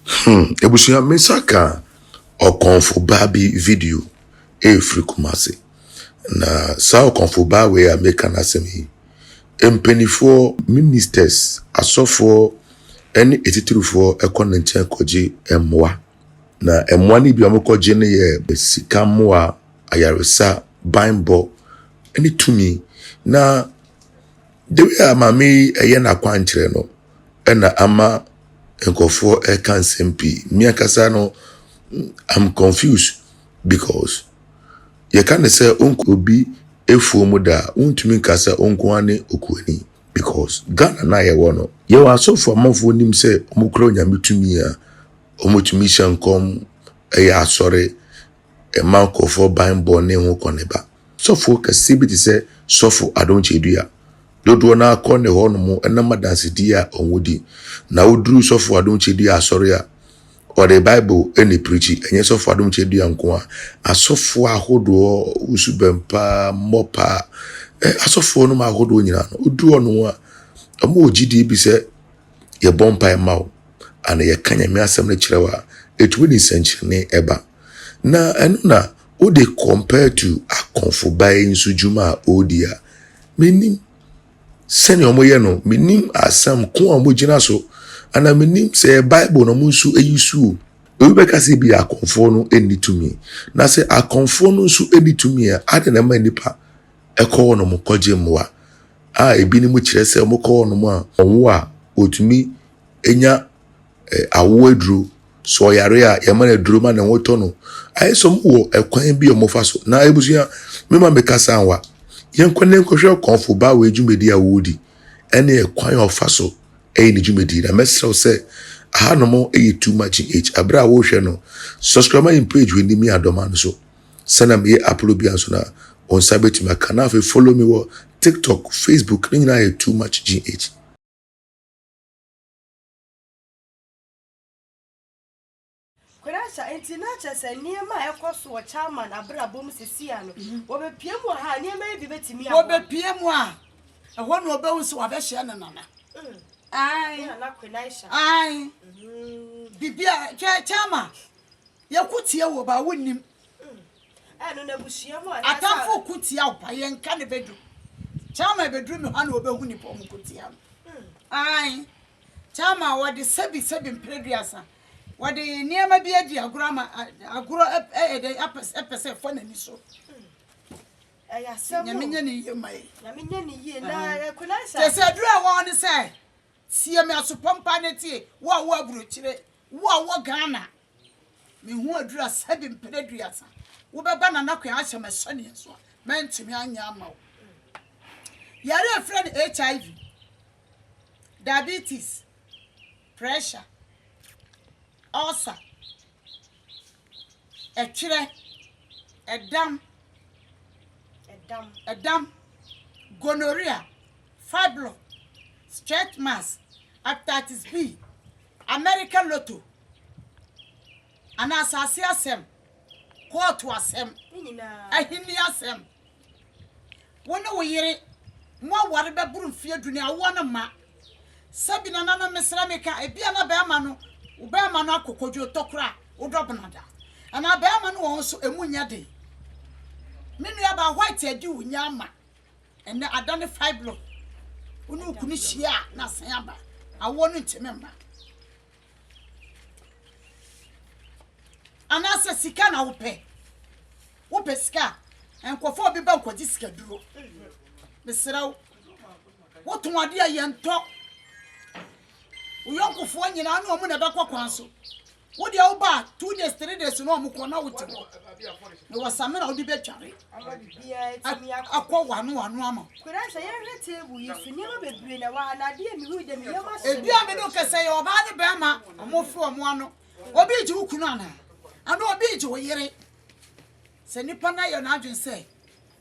Hmm, abusua, me nsa ka ɔkɔmfo baa bi video ɛrefiri Kumasi. Na saa ɔkɔmfo baa wei a meka n'asɛm yi, mpanimfoɔ, ministers, asɔfoɔ ne atitirifoɔ kɔ ne nkyɛn kɔgye mmoa. Na mmoa no bi a wɔkɔgye no yɛ sika mmoa, ayaresa, banbɔ ne tumi. Na the way a maame yi yɛ n'akwankyerɛ no na ama nkurɔfoɔ reka nsɛm pii. Me ankasa no, I'm confused because yɛka no sɛ wonkɔ obi afuo mu da a, wontumi nka sɛ wo nko ara ne okuani because Ghana no a yɛwɔ no, yɛwɔ asɔfo amanfoɔ nim sɛ wɔkura onyame tumi a wɔtumi hyɛ nkɔm, yɛ asɔre, ɛma nkurɔfoɔ banbɔ ne ho kɔ ne ba. Sɔfoɔ kɛseɛ bi te sɛ Sɔfo Adom Kyei-Duah, dodoɔ no ara kɔ ne hɔnom nam adansedie a wɔdi. Na woduru Sɔfo Adom Kyei-Duah asɔre a, ɔde Bible na ɛpirikyi. Ɛnyɛ Sɔfo Adom Kyei-Duah nko a, asɔfoɔ ahodoɔ, Wusu Bɛmpa, Mmɔpa, asɔfoɔ nom ahodoɔ nyinaa no, woduru hɔnom a, wɔwɔ gyidie bi sɛ yɛbɔ mpaeɛ ma wo anaa yɛka Nyame asɛm no kyerɛ wo a, ɛtumi de nsɛnkyerɛnne ba. Na ɛno na wode compare to akɔmfoba yi nso dwuma a ɔredi a, mennim sɛnea wɔyɛ no, mennim asɛm ko a wɔgyina so, anaa mennim sɛ ɛyɛ Bible na wɔn nso ayi so o. Obi bɛka sɛ bi akɔmfoɔ no nni tumi. Na sɛ akɔmfoɔ no nso nni tumi a, adɛn na ɛma nnipa ɛkɔ hɔnom kɔgye mmoa a ebinom kyerɛ sɛ wɔkɔ hɔnom a wɔwo a wɔtumi nya awo aduro. Sɛ ɔyare a yɛma no aduro ma ne ho tɔ no. Ayɛ sɛ wɔwɔ ɛkwan bi a wɔfa so. Na abusua, mema mekasa anwa. Yɛnkɔ ne nkɔhwɛ kɔnfo baa wɔ dwumadi a wɔredi ɛne ɛkwan a ɔfa so ɛyɛ ne dwumadi. Na mɛsrɛ wo sɛ ahanom ɛyɛ too much in age. Abere a wɔrehwɛ no, subscribe ma yɛn page wɔ anim yɛ adɔma no so. Sɛnea meyɛ upload bi nso na wɔn nsa bɛtumi aka. Na afei follow me wɔ TikTok, Facebook, ne nyinaa yɛ too much GH. Kwadasa, nti na kyerɛ sɛ nneɛma a ɛkɔ so wɔ Chairman abrabɔ mu seesei ano, wɔbɛpie mu wɔ ha a, nneɛma yi bi bɛtumi aboa. Wɔbɛpie mu a, ɛhɔ na ɔbɛhu sɛ wabɛhyɛ ne nana. Ae. Nana Kwenaisha. Ae. Bibi a, hwɛ Chairman, yɛko tia wo ba wonnim. Ɛno na abusua mu anaasɛ. Atamfo ko tia wo pa, yɛnka ne bɛdu. Chairman bɛduru me hɔ na ɔbɛhu nipa ɔmo ko tia no. Ae. Chairman, wɔde sɛbi sɛbi mprɛduasa, wɔde nneɛma bi adi agorɔ ama agorɔ ɛyɛ dɛ apɛ sɛ ɛfa n'ani so. Ɛyɛ asɛm o. Nyame nyɛ ne yie ma yɛ. Nyame nyɛ ne yie na Kwenaisha. Kyɛ sɛ aduru a ɛwɔ hɔ ne sɛ, tie me asopɔmpa ne tie, wo a wowɔ aburokyire, wo a wowɔ Ghana, mehu aduru a sɛbi mprɛduasa, wobɛba Nana Kwan ahyɛ m'asɔneɛ so a, mɛntumi anyɛ ama wo. Yare a ɛfrɛ no HIV, diabetes, pressure, ulcer, ɛtwerɛ, ɛdam, ɛdam, gonorrhea, fibroid, stretch marks, hepatitis B, American lotto, anaa asase asɛm, kɔɔto asɛm, ahenni asɛm. Wo ne wo yere mo aware bɛboro mfeɛ du ne awoɔ no mma. Sɛbi nananom mesrɛ meka ebia na bɛrima no wo bɛrima no akɔ kodwo tɔ kora wodɔ benada anaa bɛrima no wɔ ho so emu nyɛ den. Me nua baa white adi wo nya ama ɛnɛ adane fibroid wo ne wo kunu hyia a na asan aba awoɔ no ntumi mma. Anaasɛ sika na wopɛ? Wopɛ sika a, nkɔfa obi ba nkɔgye sikaduro. Mesrɛ wo, wotɔn adeɛ a yɛntɔ. Wo yɔnkofoɔ nyinaa ne wɔn na ɛbɛkɔ kwan so. Wo deɛ woba a, 2 days, 3 days na wɔn kɔ na wote hɔ. Mewɔ samina a wode bɛdware akɔ wano wano ama wo. Kwadasa, yɛnhwɛ table yi so, nneɛma bebree na ɛwɔ ha na adeɛ a mehu yi deɛ me yam ahye me. Ebi a me no kɛsɛ yɛ ɔbaa ne bɛrima, wɔn fi wɔn ano. Obi regye wo kunu anaa? Anaa obi regye wo yere? Sɛ nipa no ayɛ n'adwene sɛ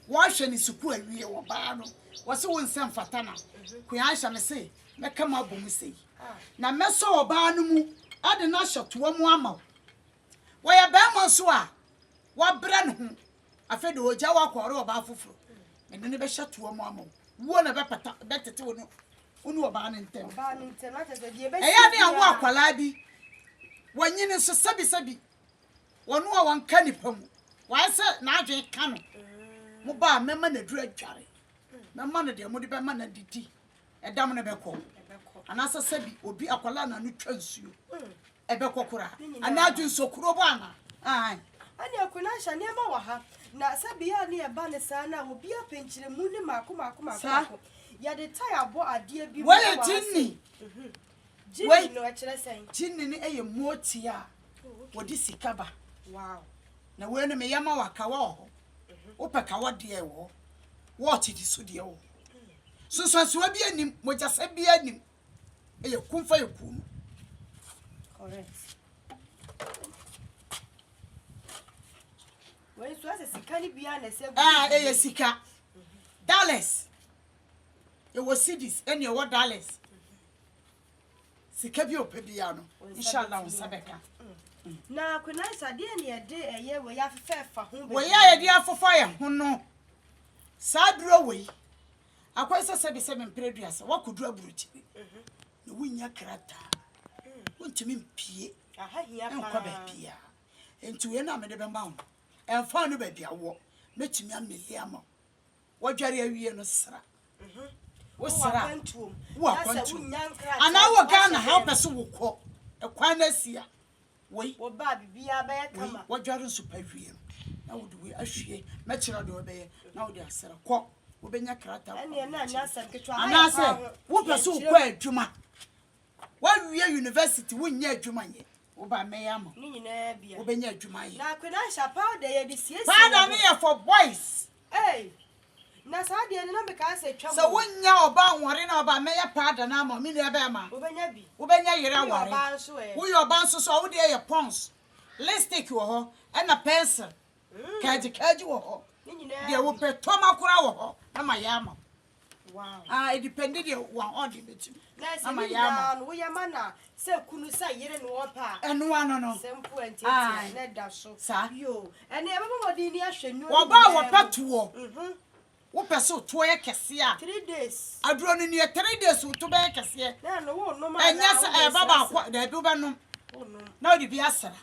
wɔahwɛ ne sukuu awie ɔbaa no, wɔse wo nsa mfata no a, Queen Aisha mese mɛka m'abɔ mu sei na mɛsɔ ɔbaa no mu de no ahyɛ toa mu ama wo. Wɔyɛ bɛrima nso a wabrɛ ne ho, afei de ɔgya wo akɔware ɔbaa foforɔ, mede no bɛhyɛ toa mu ama wo. Wuo na ɛbɛpata bɛtete wo ne wo ne ɔbaa no ntam. Ɔbaa no ntam, na kyerɛ sɛ deɛ ɛbɛsi Ɛyɛ ne awo biara. Akwadaa bi. Wanyini nso sɛbisɛbi, wɔn a wɔnka nipa mu, wayɛ sɛ n'adwene ka no. Mo ba a, mɛma no aduru adware, mɛma no deɛ mode bɛma no adidi, ɛdam no bɛkɔ. Anaasɛ sɛbi obi akwadaa na ano twa nsuo, ɛbɛkɔ koraa. Anaa adwensokuro bɔ anaa? Ae. Ɛne Akunasha, nneɛma wɔ ha. Na sɛ bea a ne ɛba ne saa no a, obi apɛ nkyerɛmu ne mmaako mmaako mmaako mmaako. Yɛde tae abɔ adeɛ bi mu Wei wɔ yɛ ha sei. gyinni. Gyinni Wei, no, ɛkyerɛ sɛn? gyinni no yɛ motia a wɔde sika ba. Wow. Na wei no meyɛ ma wo a, kawa wɔ hɔ. Wopɛ kawa deɛ wɔ hɔ. Wɔɔkye di so deɛ wɔ hɔ. Sunsuansoɔ biara nnim, mogyasɛm biara nnim. Ɛyɛ kumfa yɛ kuu no. Correct. Wei nso asɛ sika no biara na ɛsɛ gu. Ah, ɛyɛ sika. Dollars. Ɛwɔ cedis ɛne ɛwɔ dollars. Sika bi a ɔpɛ biara no, inshallah wo nsa bɛka. Na Kunais adeɛ ne yɛde ɛyɛ wei afefɛ fa ho Wei a yɛde afɔfa yɛn ho no, saa duro wei, akɔyɛ sɛ sɛbi sɛ mempere aduasa, woakɔduru aburokyire na wonnya krataa, wontumi mpie nkɔ baabiara. Enti wei no a mede bɛma wo no, ɛmfa wo ne baabi a wowɔ, mɛtumi ameli ama wo. Woadware awie no sra. Wosra a, wowɔ akwantuom. Anaa wowɔ Ghana ha wopɛ sɛ wokɔ, ɛkwan no asi a, wei, wei, woadware nso pa wie no, na wode wei ahwie, mɛkyerɛ wo deɛ wobɛyɛ, na wode asra. Kɔ, wobɛnya krataa kɔ aburokyire. Anaasɛ wopɛ sɛ wokɔ adwuma, Woawie university wonnya adwuma nyɛ, woba mɛyɛ ama wo. Ne nyinaa bia. Wobɛnya adwuma ayɛ. Na Quenansha powder yɛde siesie Powder no yɛ for boys. Ei! Na saa deɛ no na mekaa sɛ twam Sɛ o. wonnya ɔbaa nware na ɔba mɛyɛ powder no ama wo me nua bɛɛma. Wobɛnya bi. Wobɛnya yere Woyɛ aware. ɔbaa nso ɛ. Woyɛ ɔbaa nso so a wo deɛ yɛ pons. Lipstick wɔ hɔ ɛna pencil. Kaagye kaagye wɔ hɔ. Ne nyinaa Deɛ bi. wopɛ tɔma koraa wɔ hɔ na mayɛ ama wo. Wow. Ah, edepende deɛ w'ahoɔden bɛtumi. Na sɛ Ama ne yɛ ama. nyinaa no woyɛ ma na sɛ kunu sɛ yere na ɔpɛ a. Ɛno ano no. Sɛ mpo ɛntiatia Ae. na ɛda so. Saa. Yoo, ɛnneɛ yɛbɛbɔ mmɔden ni ahwɛ nnuro no Ɔbaa a nyinaa wɔpɛ mu. toɔ. Wopɛ sɛ toɔ yɛ kɛseɛ a. 3 days. Aduro no nie, 3 days wo to bɛyɛ kɛseɛ. Na ɛno wonom Ɛnyɛ anaa sɛ wode ɛba baako srasra? a, daabi wobɛnom. Wonom. Na wode bi asra.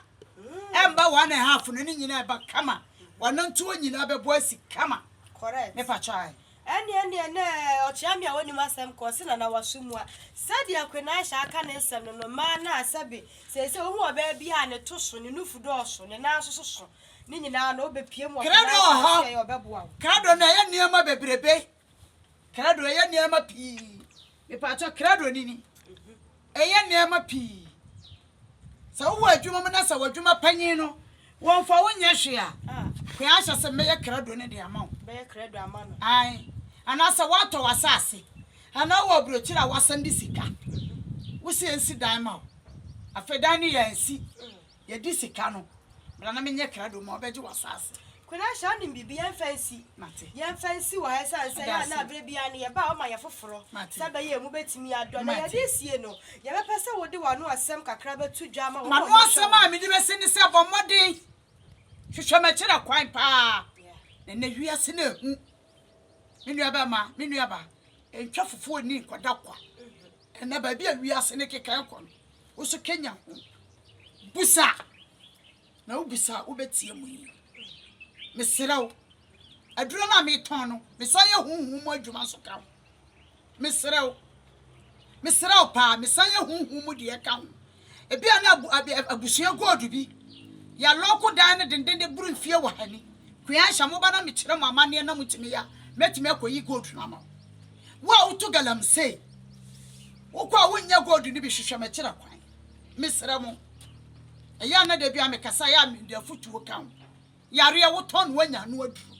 Ɛmba one and half no ne nyinaa ɛba kama. W'anantuo nyinaa bɛbɔ asi kama. Correct. Mepa kyɛw ae. Ɛnneɛ neɛ na ɔkyea me a wɔnim asɛm kɔ ɔse Nana waso mua. Sɛdeɛ Queen Aisha aka ne nsɛm no no mmaa no a sɛbe seesei wohu ɔbaa bi a ne to so, ne nufu dɔɔso, ne nan nso so so, ne nyinaa no wobɛpie mu wɔ Krado Queen wɔ Aisha hɔ. ase ɛyɛ ɔbɛboa wo. Krado no ɛyɛ nneɛma bebrebe. Krado ɛyɛ nneɛma pii. Mepatwɔ krado ni ni. Ɛyɛ nneɛma pii. Sɛ wowɔ adwuma mu na sɛ w'adwuma panyin no wɔmfa wo nyɛ hwee a, Queen Aisha sɛ mɛyɛ krado no de ama wo. Bɛyɛ krado ama no. Ae. Anaasɛ woatɔ w'asase anaa wowɔ aburokyire a woasan de sika. Wose yɛnsi dan ma wo. Afei dan no yɛansi. Yɛdi sika no. Bra na menyɛ krado ma wo bɛgye w'asase. Queen Aisha wonim biribi yɛmfa nsi. Mate. Yɛmfa nsi wɔ ha ɛsiane sɛ Meda yɛ a na ase. berɛ biara no yɛba a woma yɛ foforɔ Mate. sɛ ɛbɛyɛ a emu bɛtumi adɔ. Na Mate. yɛde sie no yɛbɛpɛ sɛ wode w'ano asɛm kakra bɛto dwa ama wɔn a M'ano wɔhwɛ asɛm wo. a mede bɛsi ne sɛ bɔ mmɔden hwehwɛ m'akyiri kwan paa. Na nnɛ wiase no ehu. Me nua bɛma, me nua ba, ntwa fufuo nni nkɔda kwa. Ɛnnɛ baabi a wiase no keka kɔ no, wo so kenya ho. Busa. Na wobisa a wobɛtie mu yi. Mesrɛ wo, aduro no a metɔn no, mesan yɛ honhom mu adwuma nso ka ho. Mesrɛ wo, mesrɛ wo paa, mesan yɛ honhom mu deɛ ka ho. Ebi a na abusua gold bi, yɛalɔɔko dan no dendenden boro mfie wɔ ha ni. Queen Aisha, moba na mekyerɛ mo amanneɛ na motumi yɛ a, mɛtumi akɔyi gold no ama wo. Wo a woto galamsey, wokɔ a wonnya gold no bi, hwehwɛ me kyerɛ kwan. Mesrɛ mo. Ɛyɛ a na da bi a mekasa ɛyɛ a mede afotuo ka ho. Yareɛ wotɔ no woanya ano aduro.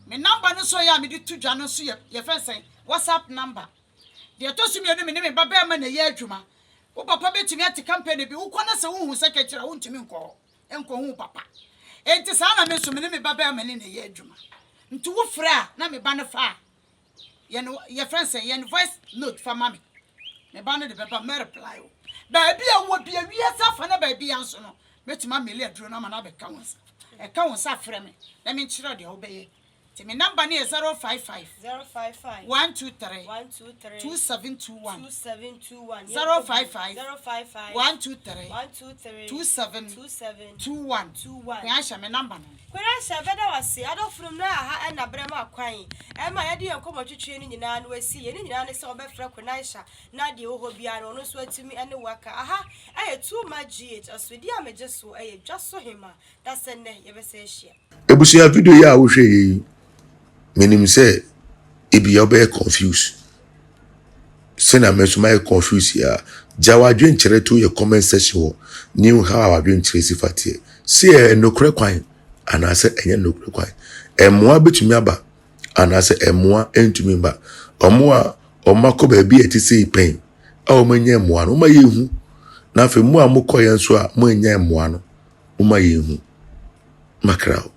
Me number no nso ɛyɛ a mede to dwa no nso yɛ yɛfrɛ no sɛn WhatsApp number. Deɛ ɛtɔ so mmienu me ne me ba bɛrima na ɛyɛ adwuma. Wo papa bɛtumi ate company bi wokɔ na sɛ wohu secretary a wontumi nkɔ hɔ nkɔhu wo papa. Enti saa na me nso me ne me ba bɛrima ne na ɛyɛ adwuma. Nti wofrɛ a na me ba no fa a yɛn yɛfrɛ no sɛ yɛn voice note fa ma me. Me ba no de bɛba mɛ reply wo. Baabi a wowɔ bia wiase afa na baabi a nso no mɛtumi amele aduro no ama no abɛka wo nsa. Ɛka wo nsa frɛ me na menkyerɛ wo deɛ wobɛyɛ. Nti me number no yɛ 055 055 123 123 2721 2721 055 055 123 123 27 27 21 21. Kwan ahyɛ me number no. Kwenahyɛ bɛda wo ase adɔfo nom na aha ɛna berɛ ma kwan ɛma yɛde yɛn nkɔmmɔ twetwe no nyinaa no asi yɛn ne nyinaa ne sɛ wɔbɛfrɛ Kwenahyɛ na deɛ ɛwɔ hɔ biara no ɔno nso atumi ɛne wo aka aha ɛyɛ Too Much GH ɛso di a megye so ɛyɛ dwa so hema da sɛ nnɛ yɛbɛsɛ ahyia. Abusua video yi a wohwɛ yɛ yi, menim sɛ ebia wobɛyɛ confuse. Sɛnea me nso mayɛ confuse yi a, gya w'adwenkyerɛ to yɛ comment section hɔ ne how a w'adwenkyerɛ si fa teɛ. Sɛ ɛyɛ nokorɛ kwan anaasɛ ɛnyɛ nokorɛ kwan. Mmoa bɛtumi aba anaasɛ mmoa ntumi mba. Ɔmo a ɔmo akɔ baabi a ɛte sei pɛn a wɔn anya mmoa no, wɔma yɛnhu. Na afei mo a mokɔeɛ nso a moannya mmoa no, momma yɛnhu. Makra wo.